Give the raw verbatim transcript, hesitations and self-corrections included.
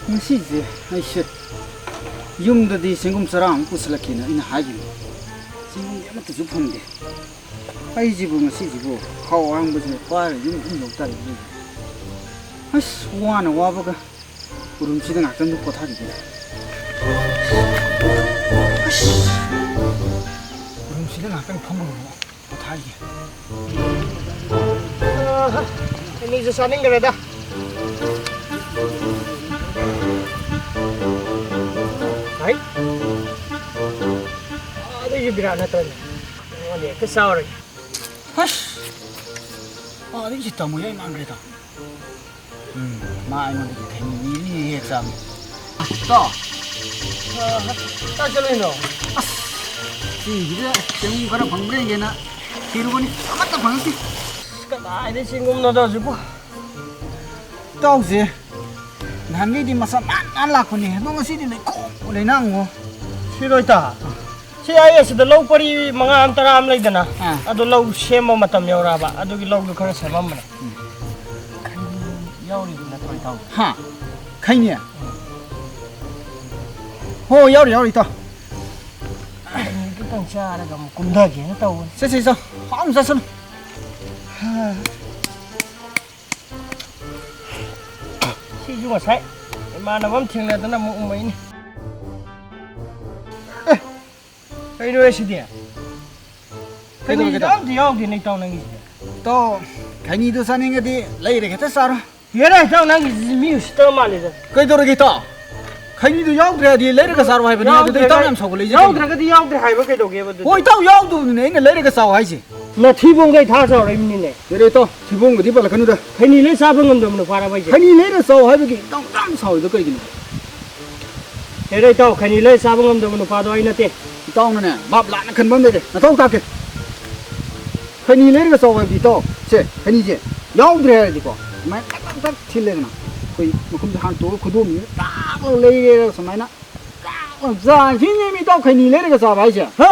ꯉꯁꯤꯁꯦ ꯑꯩꯁꯦ ꯌꯨꯝꯗꯗꯤ ꯆꯦꯡꯒꯨꯝ ꯆꯔꯥ ꯑꯃ ꯄꯨꯁꯤꯜꯂꯛꯀꯦꯅ ꯑꯩꯅ ꯍꯥꯏꯈꯤꯕꯅꯤ꯫ ꯆꯦꯡꯒꯨꯝꯗꯤ ꯑꯃꯠꯇꯁꯨ ꯐꯪꯗꯦ꯫ ꯑꯩꯁꯤꯕꯨ ꯉꯁꯤꯁꯤꯕꯨ ꯈꯥꯎ ꯑꯍꯥꯡꯕꯁꯦ ꯄꯥꯏꯔꯒ ꯌꯨꯝ ꯑꯗꯨꯝ ꯌꯧ ꯇꯥꯔꯦ꯫ ꯑꯁ, ꯋꯥꯅ ꯋꯥꯕꯒ ꯎꯔꯨꯝꯁꯤꯗ ꯉꯥꯛꯇꯪꯗ ꯄꯣꯊꯥꯈꯤꯒꯦ꯫ ꯑꯁ, ꯎꯔꯨꯝꯁꯤꯗ ꯉꯥꯛꯇꯪ ꯐꯝꯃꯒ ꯄꯣꯊꯥꯈꯤꯒꯦ꯫ ꯑꯥꯍꯥ, ꯑꯅꯤꯁꯨ ꯆꯥꯅꯤꯡꯈ꯭ꯔꯦꯗ꯫ ꯍꯥꯏ, ꯑꯗꯨꯒꯤ ꯕꯤꯔꯥ ꯅꯠꯇ꯭ꯔꯅꯦ? ꯑꯩꯉꯣꯟꯗ ꯍꯦꯛꯇ ꯆꯥꯎꯔꯒꯦ꯫ ꯑꯁ! ꯑꯥꯗꯒꯤꯁꯨ ꯇꯝꯃꯨ ꯌꯥꯏ ꯃꯥꯟꯈ꯭ꯔꯦꯗ꯫ ꯎꯝ, ꯃꯥ ꯑꯩꯉꯣꯟꯗꯒꯤ ꯈꯩꯅꯤ ꯅꯤꯅꯤ ꯍꯦꯛ ꯆꯥꯕꯅꯤ꯫ ꯇꯣ! ꯑ, ꯀꯥꯏ ꯆꯠꯂꯨꯏꯅꯣ? ꯑꯁ! ꯁꯤꯁꯤꯗ ꯆꯦꯡꯒꯨꯝ ꯈꯔ ꯐꯪꯕ꯭ꯔꯥ ꯌꯦꯡꯒꯦꯅ ꯊꯤꯔꯨꯕꯅꯤ꯫ ꯑꯃꯠꯇ ꯐꯪꯉꯛꯇꯦ꯫ ꯀꯗꯥꯏꯗꯩ ꯆꯦꯡꯒꯨꯝꯅꯣꯗ ꯍꯧꯖꯤꯛꯄꯨ? ꯏꯇꯥꯎꯁꯦ ꯅꯍꯥꯟꯒꯩꯗꯤ ꯃꯁꯥ ꯅꯥꯟ ꯅꯥꯟ ꯂꯥꯛꯄꯅꯦ, ꯑꯗꯣ ꯉꯁꯤꯗꯤ ꯂꯩꯈꯣꯝ ꯂꯩꯅꯥꯡꯉꯣ꯫ ꯁꯤ ꯂꯣꯏꯇ꯫ ꯁꯤ ꯑꯩ ꯑꯁꯤꯗ ꯂꯧ ꯄꯔꯤ ꯃꯉꯥ ꯑꯃ, ꯇꯔꯥ ꯑꯃ ꯂꯩꯗꯅ, ꯑꯥ꯫ ꯑꯗꯨ ꯂꯧ ꯁꯦꯝꯕ ꯃꯇꯝ ꯌꯧꯔꯛꯑꯕ, ꯑꯗꯨꯒꯤ ꯂꯧꯗꯨ ꯈꯔ ꯁꯦꯝꯃꯝꯕꯅꯦ꯫ ꯎꯝ꯫ ꯈꯩꯅꯤ ꯌꯥꯎꯔꯤꯕ ꯅꯠꯇ꯭ꯔꯣ, ꯏꯇꯥꯎ? ꯍꯥ? ꯈꯩꯅꯤ? ꯎꯝ꯫ ꯍꯣ, ꯌꯥꯎꯔꯤ, ꯌꯥꯎꯔꯤ, ꯏꯇꯥꯎ꯫ ꯈꯩꯅꯤꯗꯨꯇꯪ ꯆꯥꯔꯒ ꯑꯃꯨꯛ ꯀꯨꯝꯊꯒꯦꯅ ꯇꯧꯕꯅꯤ꯫ ꯆꯠꯁꯤ, ꯆꯠꯁꯤ, ꯍꯥꯎꯅ ꯆꯠꯁꯅꯨ꯫ ꯍꯥ꯫ ꯁꯤꯁꯨ ꯉꯁꯥꯏ ꯏꯃꯥꯟꯅꯕ ꯑꯃ ꯊꯦꯡꯅꯗꯅ ꯑꯃꯨꯛ ꯎꯝꯃꯛꯏꯅꯤ꯫ ꯑꯦ, ꯀꯩꯅꯣ ꯁꯤꯗꯤ? ꯀꯩꯗꯧꯔꯒꯦ? ꯈꯩꯅꯤꯗ ꯑꯝꯇ ꯌꯥꯎꯗꯦꯅꯦ, ꯏꯇꯥꯎ, ꯅꯪꯒꯤꯁꯤꯗꯤ꯫ ꯏꯇꯥꯎ, ꯈꯩꯅꯤꯗꯣ ꯆꯥꯅꯤꯡꯉꯗꯤ ꯂꯩꯔꯒ ꯍꯦꯛꯇ ꯆꯥꯔꯣ꯫ ꯍꯦꯔꯥ, ꯏꯇꯥꯎ, ꯅꯪꯒꯤꯁꯤꯗꯤ ꯃꯤ ꯎꯁꯤꯠꯇꯕ ꯃꯥꯜꯂꯦꯗ꯫ ꯀꯩꯗꯧꯔꯒꯦ, ꯏꯇꯥꯎ? ꯈꯩꯅꯤꯗꯣ ꯌꯥꯎꯗ꯭ꯔꯦ ꯍꯥꯏꯗꯤ ꯂꯩꯔꯒ ꯆꯥꯔꯣ ꯍꯥꯏꯕꯅꯤ꯫ ꯑꯗꯨꯗ ꯏꯇꯥꯎ ꯌꯥꯎꯗ꯭ꯔꯒ-, ꯌꯥꯝ ꯁꯥꯎꯒꯠꯂꯛꯏꯁꯦ ꯀꯩꯒꯤꯅꯣ? ꯌꯥꯎꯗ꯭ꯔꯒꯗꯤ ꯌꯥꯎꯗ꯭ꯔꯦ ꯍꯥꯏꯕ ꯀꯩꯗꯧꯒꯦꯕ ꯑꯗꯨꯗꯤ? ꯍꯣꯏ, ꯏꯇꯥꯎ, ꯌꯥꯎꯗꯕꯗꯨꯅꯦ ꯑꯩꯅ ꯂꯩꯔꯒ ꯆꯥꯎ ꯍꯥꯏꯁꯦ꯫ ꯅꯊꯤꯕꯣꯡꯈꯩ ꯊꯥ ꯆꯥꯎꯔꯛꯏꯃꯤꯅꯤꯅꯦ꯫ ꯌꯥꯔꯦ, ꯏꯇꯥꯎ, ꯊꯤꯕꯣꯡꯒꯗꯤ ꯄꯜꯂꯛꯀꯅꯨꯗ꯫ ꯈꯩꯅꯤ ꯂꯩ ꯆꯥꯕ ꯉꯝꯗꯕ ꯅꯨꯄꯥꯔꯕ ꯑꯩꯁꯦ? ꯈꯩꯅꯤ ꯂꯩꯔ ꯆꯥꯎ ꯍꯥꯏꯕꯒꯤ ꯏꯇꯥꯎ ꯌꯥꯝ ꯁꯥꯎꯔꯤꯗꯣ ꯀꯩꯒꯤꯅꯣ? ꯍꯦꯔꯥ, ꯏꯇꯥꯎ, ꯈꯩꯅꯤ ꯂꯩ ꯆꯥꯕ ꯉꯝꯗꯕ ꯅꯨꯄꯥꯗꯣ ꯑꯩ ꯅꯠꯇꯦ꯫ ꯏꯇꯥꯎꯅꯅꯦ, ꯚꯥꯞ ꯂꯥꯟꯅ ꯈꯟꯕ ꯑꯃ ꯂꯩꯔꯦ꯫ ꯅꯊꯧ ꯇꯥꯛꯀꯦ꯫ ꯈꯩꯅꯤ ꯂꯩꯔꯒ ꯆꯥꯎ ꯍꯥꯏꯕꯗꯤ, ꯏꯇꯥꯎ, ꯁꯦ, ꯈꯩꯅꯤꯁꯦ ꯌꯥꯎꯗ꯭ꯔꯦ ꯍꯥꯏꯔꯗꯤꯀꯣ, ꯁꯨꯃꯥꯏꯅ ꯇꯛ ꯇꯛ ꯇꯛ ꯊꯤꯜꯂꯦꯗꯅ, ꯑꯩꯈꯣꯏ ꯃꯈꯨꯝꯁꯦ ꯍꯥꯡꯇꯣꯛꯑꯒ ꯈꯨꯗꯣꯝꯁꯤꯅ ꯇꯥꯛ ꯂꯥꯎ ꯂꯩꯔꯦꯒ ꯁꯨꯃꯥꯏꯅ ꯇꯥꯛ ꯂꯥꯎ ꯆꯥ-, ꯁꯤꯅꯦꯃꯤ, ꯏꯇꯥꯎ, ꯈꯩꯅꯤ ꯂꯩꯔꯒ ꯆꯥꯕ ꯍꯥꯏꯁꯦ꯫ ꯍꯥ?